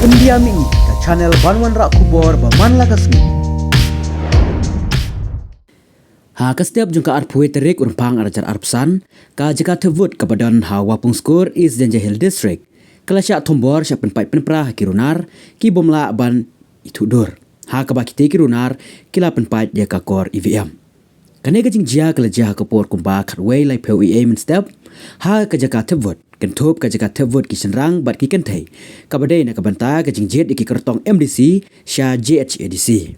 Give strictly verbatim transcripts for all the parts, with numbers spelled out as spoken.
India Mini, ka channel ban wanrah khubor ba man la ka sngi. Ha ka step jong ka arphew tarik u Rymphang arhajar arphew san, ka jaka thep vote kaba don ha Wapung Skur, East Jaintia Hills District, ka la shah thombor shah pynpait pynpra ha ki runar ki bym lah ban ithuh dur, ha kaba kitei ki runar ki la pynpait ïa ka kor E V M. Kane ka jingjia ka la jia ha ka por kumba khatwei laiphew A M mynstep, ha ka jaka thep vote, kynthup ka jaka thep vote ki shynrang bad ki kynthei, kaba dei na ka bynta ka jingjied ïa ki kyrtong M D C sha J H A D C.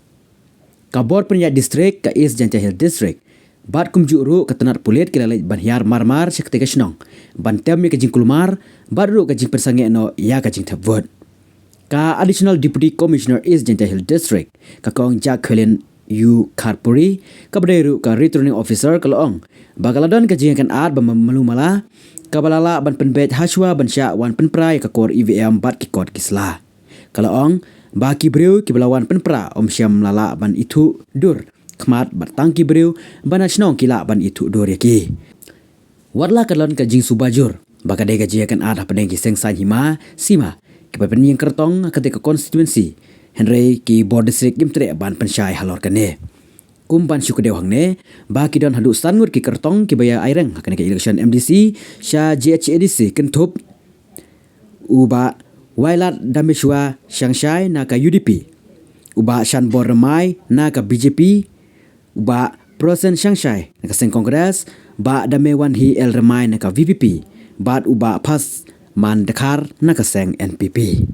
Ka bor pynïaid district ka East Jaintia Hills District bad kumjuh ruh ka tnat pulit ki la leit ban hiar marmar sha katei ka shnong ban tem ïa ka jingkulmar bad ruh ka jingpynsangeh noh ïa ka jingthep vote. Ka Additional Deputy Commissioner East Jaintia Hills District, ka Kong Jacqueline U Kharpuri, kaba dei ruh ka Returning Officer, ka la ong ba ka la don ka jingïakynad ba malu mala kaba la lah ban pynbeit hashwa ban shah wan pynpra ïa ka kor E V M bad ki kot ki sla. Ka la ong ba ki briew kiba la wan pynpra ym shym la lah ban ithuh dur khmat bad tang ki briew ba na shnong ki lah ban ithuh dur ïa ki. Wat la ka don ka jingsuba jur ba ka dei ka jingïakynad hapdeng ki seng saiñ hima sima kiba pynïeng kyrtong ha katei ka constituency, hynrei ki bor district kim treh ban pynshai halor kane. Kum ban shu kdew hangne ba ki don haduh san ngut ki kyrtong kiba ïa aireng ha kane ka election M D C sha J H A D C, kynthup u Bah Wailat Dameshwa Shangshai na ka U D P, u Bah Shanbor Remai na ka B J P, u Bah Prosen Shangshai na ka seng Congress, Bah Damewanhi L Remai na ka V P P, bad u Bah Phasman Dkhar na ka seng N P P.